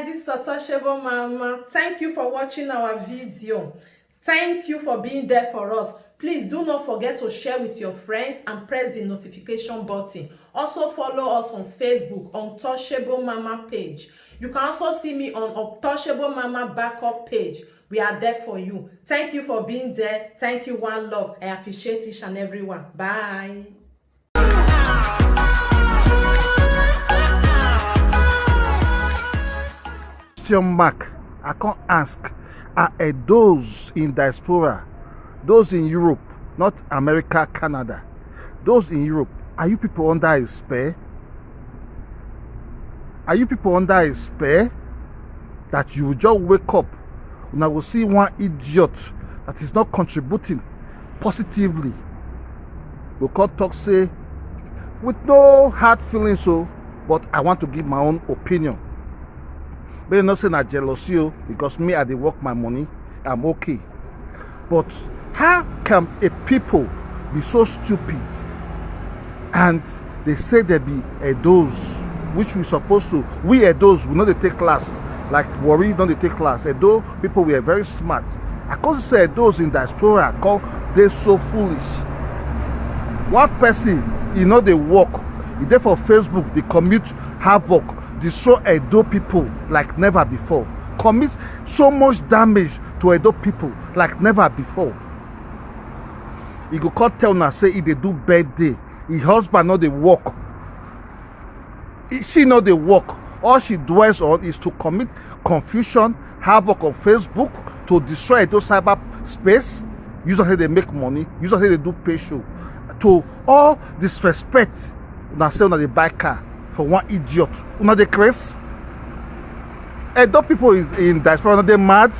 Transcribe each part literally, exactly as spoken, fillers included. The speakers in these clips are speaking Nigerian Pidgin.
This is Untouchable Mama. Thank you for watching our video. Thank you for being there for us. Please do not forget to share with your friends and press the notification button. Also follow us on Facebook, Untouchable Mama page. You can also see me on Untouchable Mama backup page. We are there for you. Thank you for being there. Thank you, one love. I appreciate each and every one. Bye. Question mark. I can't ask. Are eh, those in diaspora, those in Europe, not America, Canada, those in Europe, are you people under a spell? Are you people under a spell that you will just wake up and I will see one idiot that is not contributing positively? We can't talk say with no hard feelings, so but I want to give my own opinion. But you not say na jealousy o, because me I dey work my money, I'm okay. But how can a people be so stupid and they say they be Edos, which we supposed to, we Edos, we know they take class, like Warri don't they take class. Edo people were very smart. I can't say Edos in diaspora call they so foolish. One person, you know they work, you there for Facebook, they commute havoc, destroy Edo people like never before, commit so much damage to Edo people like never before. He go come tell una say he dey do birthday, his husband no dey work, he, she no dey work. All she dwells on is to commit confusion, havoc on Facebook, to destroy Edo cyber space. Use am say dey make money, use am say dey do pay show. To all disrespect, una say una dey buy car for one idiot. Una dey craze? Edo people in, in diaspora, una dey mad?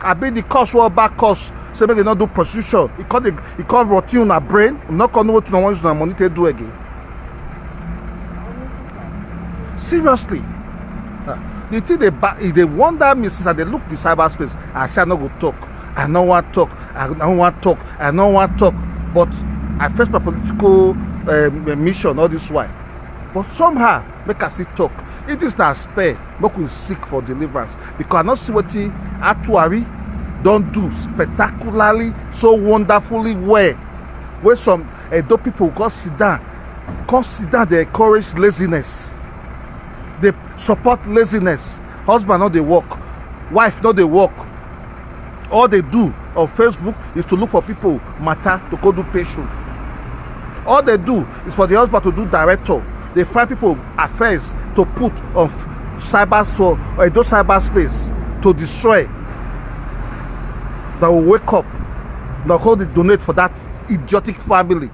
I be the cause wey back cause say make they not do prostitution. He call the, he call routine una brain. Una come know what una want use una money to do again. Seriously. Ah, the thing they ba- if they wonder me since I dey look the cyberspace, I say I no go talk. I no want talk. I no want talk. I no want talk. But I face my political um, mission all this while. But somehow, make I still talk. If this na spell, make we seek for deliverance. Because I no see wetin Atuari don do spectacularly, so wonderfully well. Wey some Edo people come sit down, come sit down, they encourage laziness. They support laziness. Husband no dey work, wife no dey work. All they do on Facebook is to look for people matter to go do pay show. All they do is for the husband to do director. They find people affairs to put on f- cyber so or Edo cyberspace to destroy. That will wake up. Now call the donate for that idiotic family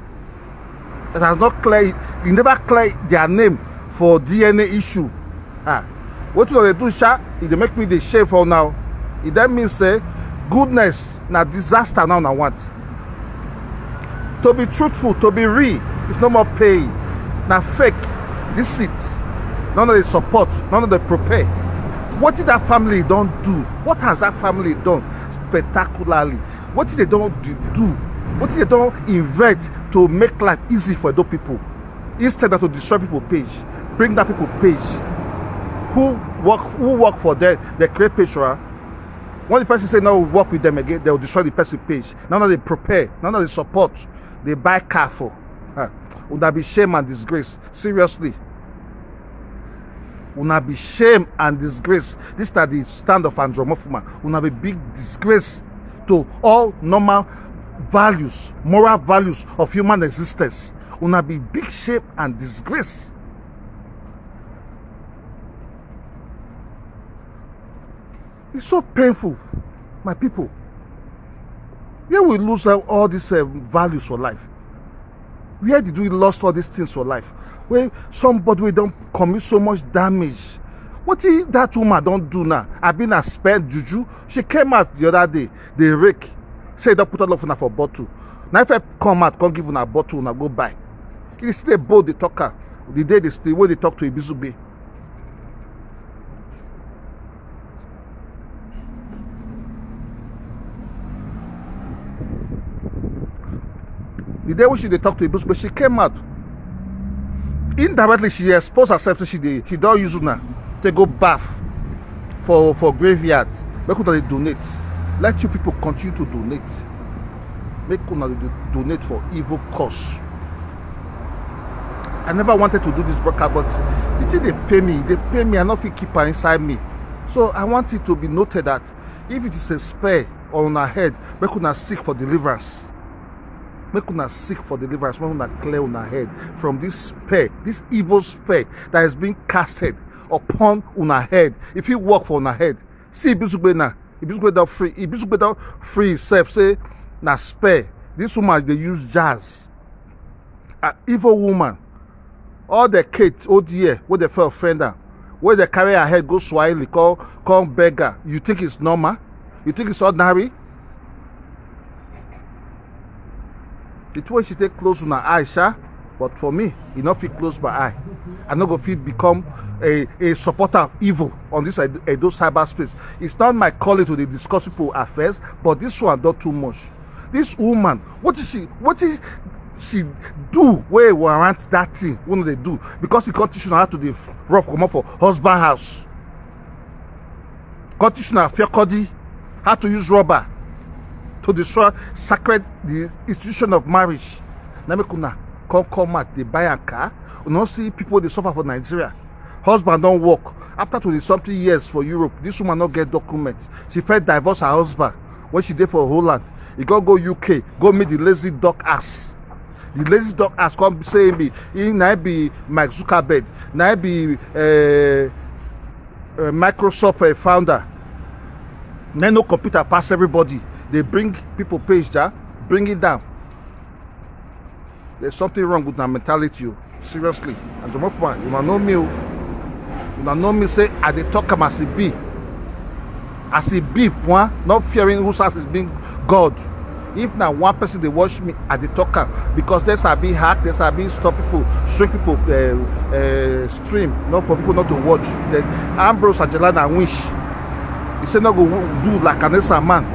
that has not clear, he never clear their name for D N A issue. Ah, what do they do, sha? If they make me the shame for now, it then means say goodness na disaster now na want. To be truthful, to be real, it's no more pay. Na fake, deceit. None of the support, none of the prepare. What did that family don't do? What has that family done spectacularly? What did they don't do? What did they don't invent to make life easy for Edo people? Instead of to destroy people page, bring that people page. Who work who work for them, they create page for her. When the person say no work with them again, they'll destroy the person page. None of they prepare, none of they support, they buy car for. Huh. Would that be shame and disgrace? Seriously. Una be shame and disgrace. This na the stand of Andromorphoma. Una be big disgrace to all normal values, moral values of human existence. Una be big shame and disgrace. It's so painful, my people. Where we lose all, all these uh, values for life? Where did we lost all these things for life? Where somebody we don't commit so much damage. What if that woman don't do now? I been a spend juju. She came out the other day. They rake. Say don't put all of una for bottle. Now if I come out, come give una bottle, una go buy. It is still a bold the talker. The day they still when they talk to Ibizube. The day when she dey talk to Ibus, but she came out. Indirectly, she exposed herself. So she dey, she don't use una. They go bath. for for graveyard. Make una dey donate. Let you people continue to donate. Make una dey donate for evil cause. I never wanted to do this broadcast, but the thing dey pain me, dey pain me. I no fit keep am inside me. So I want it to be noted that if it is a spell on una head, make una seek for deliverance. Make una seek for deliverance, make una clear una head from this spell, this evil spell that is being casted upon una head. If you work for una head, see Ibizugbe now. Ibizugbe don free. Ibizugbe don free himself. Say na spell. This woman dey use jazz. An evil woman. All the Kate old year wey dey fell offend am, wey dey carry her head go Swahili, come come beg her. You think it's normal? You think it's ordinary? The two wey she take close una eye, sha, but for me, e no fit close my eye. I no go fit become a a supporter of evil on this Edo, Edo cyberspace. It's not my calling to dey discuss people affairs, but this one don too much. This woman, what is she? What is she do wey warrant that thing wey una dey do? Because e come teach una how to dey rough comot for husband house. Come teach una fiokodi, how to use rubber to destroy sacred, the institution of marriage. Na make una come come out dey buy am car. Una no see people dey suffer for Nigeria. Husband don work after twenty something years for Europe. This woman no get document. She first divorce her husband when she dey for Holland. He go go U K, go meet the lazy dog ass. The lazy dog ass come say him be him na him be Mark Zuckerberg, na him be uh, uh, Microsoft uh, founder. Na him know computer pass everybody. Dey bring people page, ja, bring it down. There's something wrong with my mentality o. Seriously. And Jomofuma, una know me o. Una know me say I dey talk am as e be. As e be, pua, not fearing whose house is being God. If na one person dey watch me, I dey talk am, because they sabi hack, they sabi stop people, string people uh, uh, stream, not for people not to watch. Then Ambrose Ajelana wish. He say no go do like an Esa man.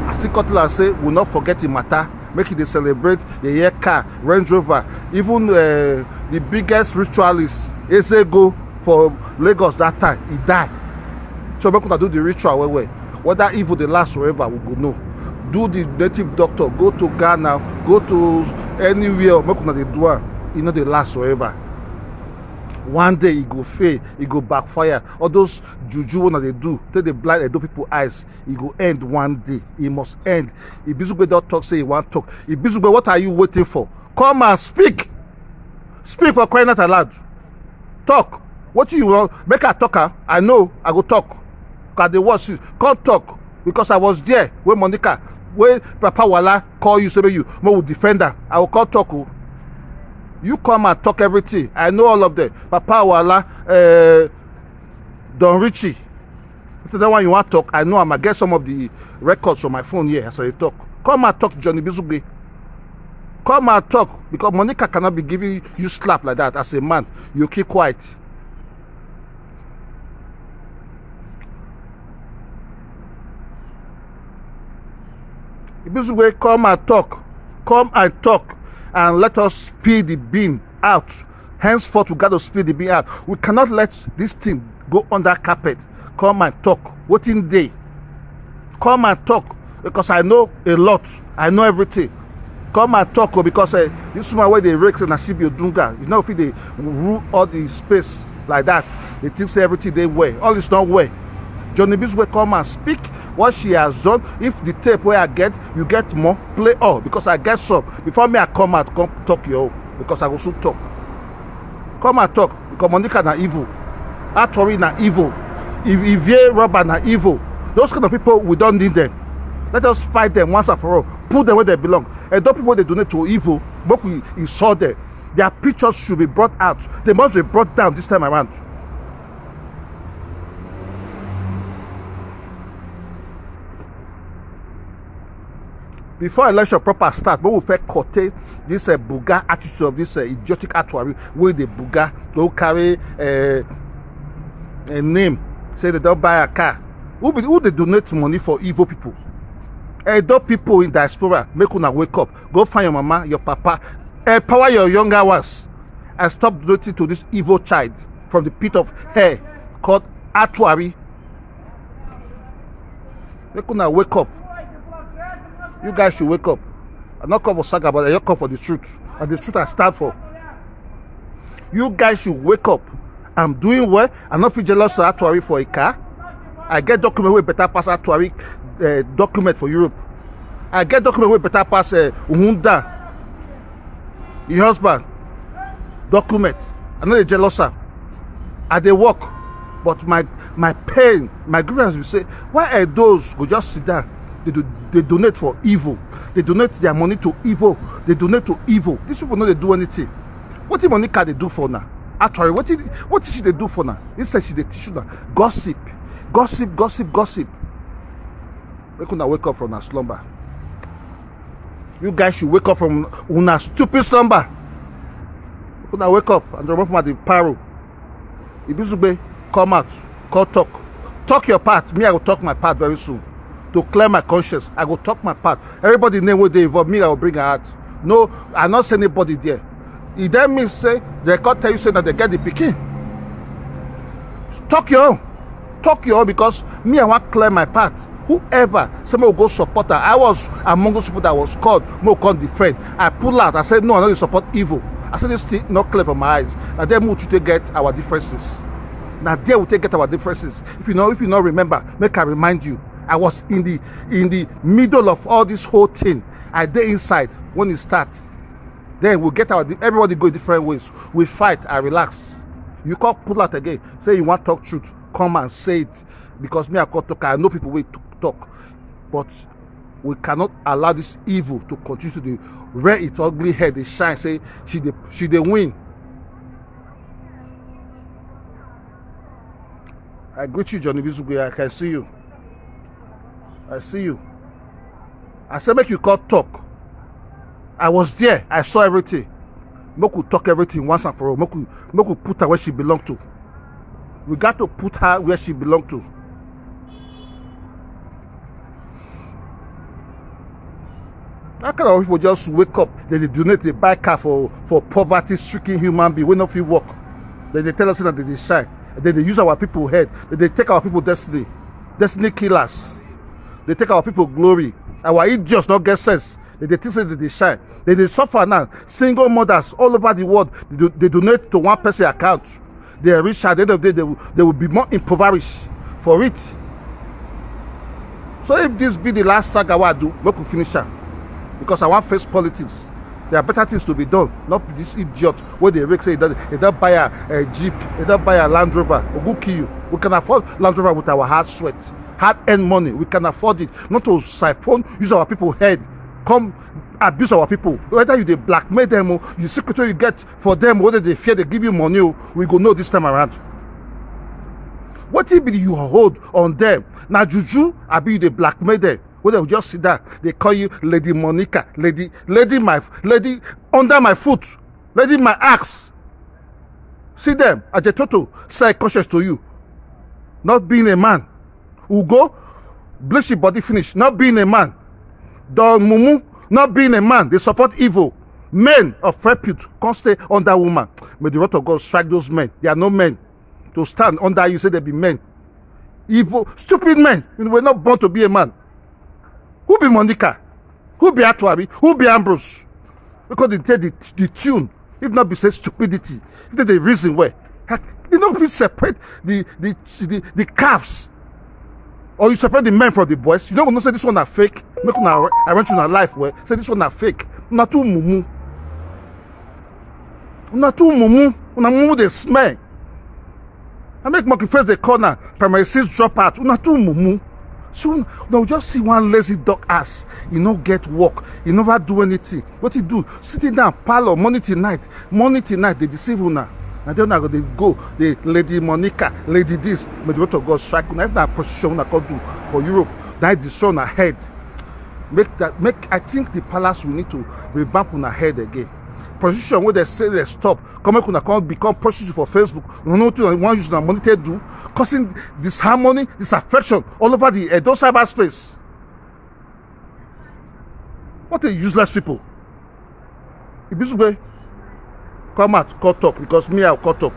I see Kotila say we not forget him matter. Make e dey celebrate, dey hear car, Range Rover. Even uh, the biggest ritualist, Ezego for Lagos that time, he die. So make una do the ritual well well. Whether evil dey last forever, we go know. Do the native doctor, go to Ghana, go to anywhere, make una dey do am. E no dey last forever. One day e go fail, e go backfire. All those juju wey una dey do, take dey blind Edo people eyes, e go end one day. E must end. Ibizugbe don talk say e wan talk. Ibizugbe, what are you waiting for? Come and speak. Speak, for crying out aloud. Talk. Wetin you wan make I talk am? I know I go talk. I dey watch you. Come talk, because I was there when Monica, when Papa Wala call you, say make you make we defend am. I go come talk o. You come and talk everything. I know all of them. Papa Wala, uh, Don Richie. If that one you wan talk, I know am. I get some of the records on my phone here as I dey talk. Come and talk, Johnny Bizugbe. Come and talk, because Monica cannot be giving you slap like that as a man. You keep quiet. Ibizugbe, come and talk. Come and talk, and let us spill the bean out. Henceforth, we got to spill the bean out. We cannot let this thing go under carpet. Come and talk. Wetin dey? Come and talk, because I know a lot. I know everything. Come and talk o, because uh, this woman wey dey rake say na she be Odunga. You know, if they rule all the space like that, they think say everything dey well. All is not well. Johnny Bizugbe, come and speak what she has done. If the tape wey I get, you get more, play all, because I get some. Before me, I come out, come talk your own, because I go soon talk. Come and talk, because Monica na evil. Atori na evil. If Ivie Robert na evil. Those kind of people, we don't need them. Let us fight them once and for all. Put them where they belong. And those people they donate to evil, make we insult them. Their pictures should be brought out. They must be brought down this time around. Before election proper start, make we first curtail this uh, buga attitude of this uh, idiotic Atuari wey dey buga, go carry uh, a name, say they don buy a car. Who be, who dey donate money for evil people? Edo people in diaspora, make una wake up. Go find your mama, your papa, empower your younger ones, and stop donating to this evil child from the pit of hell called Atuari. Make una wake up. You guys should wake up. I not come for saga, but I just come for the truth. And the truth I stand for. You guys should wake up. I'm doing well. I not feel jealous of Atuari for a car. I get document wey better pass Atuari uh, document for Europe. I get document wey better pass uh, Uhunda, your husband document. I know they jealous am. I dey work, but my my pain, my grievance be say, why are those go just sit down? They do they donate for evil. They donate their money to evil. They donate to evil. These people no dey do anything. What did Monica they do for now? Actually, what did what did she they do for now? He said she dey teach you now. Gossip, gossip, gossip, gossip. Make una wake up from that slumber. You guys should wake up from una stupid slumber. Make una wake up and drop my the paro. Ibizugbe, come out, come talk. Talk your part. Me, I will talk my part very soon. To clear my conscience, I go talk my part. Everybody name where they involve me, I will bring her out. No, I not say anybody there. It then means say they can't tell you say that they get the picking. Talk your own. Talk your own because me, I want clear my path. Whoever say me go support her, I was among those people that was called me come defend. I pull out. I said no, I no dey support evil. I said this thing not clear for my eyes. Now there we take get our differences. Now there we take get our differences. If you know, if you not remember, make I remind you. I was in the in the middle of all this whole thing. I dey inside when it start. Then we get our everybody go different ways. We fight. I relax. You can't pull out again. Say you want talk truth. Come and say it because me I can't talk. I know people will talk, but we cannot allow this evil to continue to the rear its ugly head. They shine. Say she dey she dey win. I greet you, Johnny Bizugwe. I can see you. I see you. I say make you call talk. I was there. I saw everything. Make we talk everything once and for all. Make we make we put her where she belong to. We got to put her where she belong to. That kind of people just wake up. They dey donate, they buy car for for poverty-stricken human being wey no fit work. Then they tell us that they dey shine. Then they use our people head. Then they take our people destiny. Destiny killers. They take our people glory. Our idiots not get sense. They dey think say they dey shine. They dey suffer now. Single mothers all over the world. They, do, they donate to one person account. They are rich at the end of the day. They will, they will be more impoverished for it. So if this be the last saga wey I do, make we finish am because I wan face politics. There are better things to be done, not this idiot wey dey rake say he don he don buy a, a jeep, he don buy a Land Rover. Ogu kill you. We can afford Land Rover with our hard sweat, hard earned money. We can afford it. Not to siphon, use our people head, come abuse our people. Whether you dey blackmail them o, you secret wey you get for them, whether they fear they give you money o, we go know this time around. Wetin be you hold on them? Na juju abi you dey blackmail them? Wey dem just sit down, they call you Lady Monica, lady, lady my, lady under my foot, lady my axe. See them, Ajetoto, say conscious to you. Not being a man, Ugo, bleach your body finish. Not being a man, Don Mumu, not being a man. They support evil. Men of repute can't stay under woman. May the wrath of God strike those men. They are no men to stand under you. Say they be men. Evil, stupid men. You were not born to be a man. Who be Monica? Who be Atuari? Who be Ambrose? Because they take the, the tune. If not be say stupidity, if they the reason why, they don't fit separate the the the, the calves. Or you separate the men from the boys. You don't know say this one are fake. Make una arrange una life well. Say this one are fake. Una too mumu. Una too mumu. Una mumu dey smell. I make monkey face the corner. Primary six drop out. Una too mumu. So una go just see one lazy dog ass. He no get work. He never do anything. What he do? Sitting down, parlor, morning till night. Morning till night, they deceive una. And then I go, they go, the lady Monica, lady this. May the word of God strike una. If na prostitution una come do for Europe, that destroy una head. Make that make I think the palace we need to revamp una head again. Prostitution wey they say they stop, come make una come become prostitute for Facebook. Una know wetin una wan use una money take do, causing disharmony, disaffection all over the Edo cyberspace. What a useless people. Ibizugbe, come out, come talk because me I will come talk.